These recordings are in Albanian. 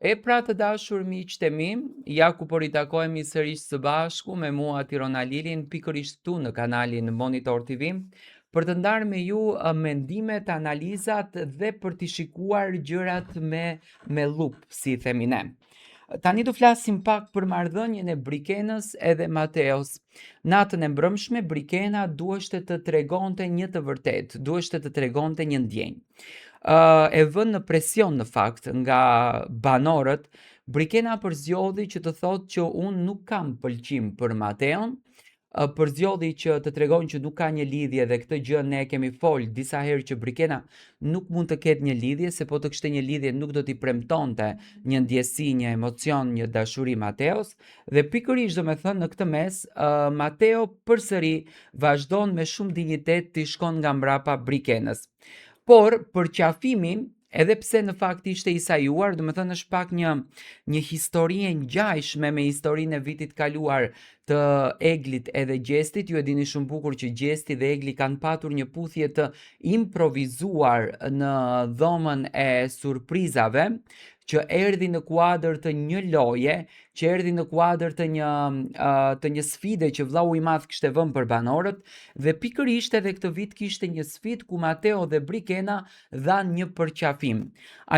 E pra të dashur miqtë e mi, ja ku po ritakohemi sërish së bashku me mua Tiron Alilin pikërisht këtu në kanalin Monitor TV për të ndarë me ju mendimet, analizat dhe për t'i shikuar gjërat me me llupë, si i themi ne. Tani do flasim pak për marrëdhënien e Brikenës edhe Mateos. Natën e mbrëmshme Brikena duheshte të tregonte një të vërtetë, duheshte të tregonte një ndjenjë. Uh, e vënë në presion në fakt nga banorët, Brikena përzgjodhi që të thotë që unë nuk kam pëlqim për Mateon, përzgjodhi që të tregon që nuk ka një lidhje dhe këtë gjë ne e kemi fol disa herë që Brikena nuk mund të ketë një lidhje se po të kishte një lidhje nuk do t'i premtonte një ndjesi, një emocion, një dashuri Mateos dhe pikërisht domethënë në këtë mes uh, Mateo përsëri vazhdon me shumë dinjitet t'i shkon nga mbrapa Brikenës. Por përqafimi edhe pse në fakt ishte i sajuar, domethënë është pak një një histori e ngjashme me historinë e vitit kaluar të Eglit edhe Gjestit, ju e dini shumë bukur që Gjesti dhe Egli kanë patur një puthje të improvizuar në dhomën e surprizave, që erdhi në kuadër të një loje, që erdhi në kuadër të një të një sfide që vllau i madh kishte vënë për banorët dhe pikërisht edhe këtë vit kishte një sfidë ku Mateo dhe Brikena dhanë një përqafim.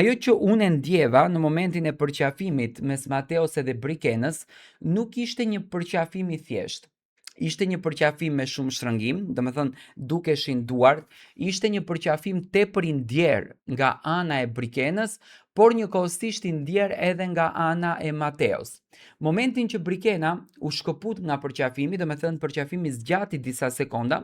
Ajo që unë e ndjeva në momentin e përqafimit mes Mateos edhe Brikenës nuk ishte një përqafim i thjeshtë. Ishte një përqafim me shumë shtrëngim, domethënë dukeshin duart, ishte një përqafim tepër i ndjerë nga ana e Brikenës, por njëkohësisht i ndjerë edhe nga ana e Mateos. Momentin që Brikena u shkëput nga përqafimi, domethënë përqafimi zgjati disa sekonda,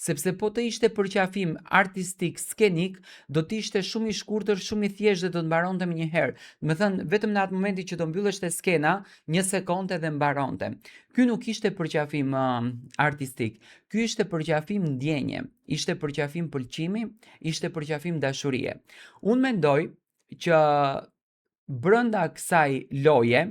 sepse po të ishte përqafim artistik skenik, do të ishte shumë i shkurtër, shumë i thjeshtë dhe do të mbaronte menjëherë. Domethënë vetëm në atë momentin që do mbylleshte skena, një sekondë dhe mbaronte. Ky nuk ishte përqafim uh, artistik, ky ishte përqafim ndjenje, ishte përqafim pëlqimi, ishte përqafim dashurie. Unë mendoj që brenda kësaj loje,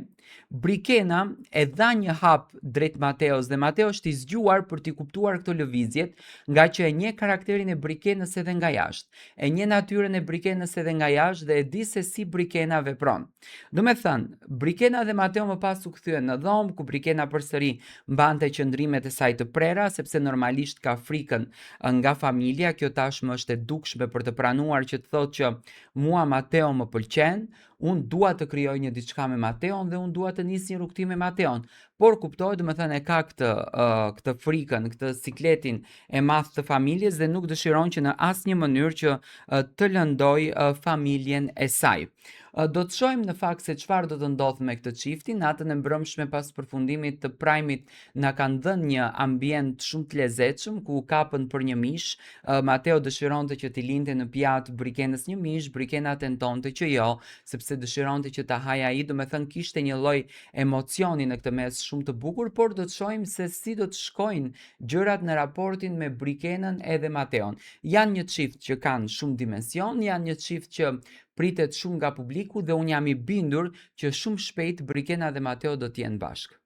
Brikena e dha një hap drejt Mateos dhe Mateo është i zgjuar për t'i kuptuar këto lëvizjet, ngaqë e njeh karakterin e Brikenës edhe nga jashtë. E njeh natyrën e Brikenës edhe nga jashtë dhe e di se si Brikena vepron. Domethënë, Brikena dhe Mateo më pas u kthyen në dhomë, ku Brikena përsëri mbante qëndrimet e saj të prera, sepse normalisht ka frikën nga familja, kjo tashmë është e dukshme për të pranuar që të thotë që mua Mateo më pëlqen, unë dua të krijoj një diçka me Mateon dhe unë dua të nis një rrugëtim me Mateon. Por kuptohet, domethënë e ka këtë uh, këtë frikën, këtë sikletin e madh të familjes dhe nuk dëshiron që në asnjë mënyrë që uh, të lëndojë uh, familjen e saj. Do të shohim në fakt se çfarë do të ndodhë me këtë çiftin. Natën e mbrëmshme pas përfundimit të prime-it na kanë dhënë një ambient shumë të lezetshëm ku u kapën për një mish. Mateo dëshironte që t'i linte në pjatë Brikenës një mish, Brikena tentonte që jo, sepse dëshironte që ta hajë ai, domethënë kishte një lloj emocioni në këtë mes shumë të bukur, por do të shohim se si do të shkojnë gjërat në raportin me Brikenën edhe Mateon. Janë një çift që kanë shumë dimension, janë një çift që pritet shumë nga publiku dhe unë jam i bindur që shumë shpejt Brikena dhe Mateo do të jenë bashkë.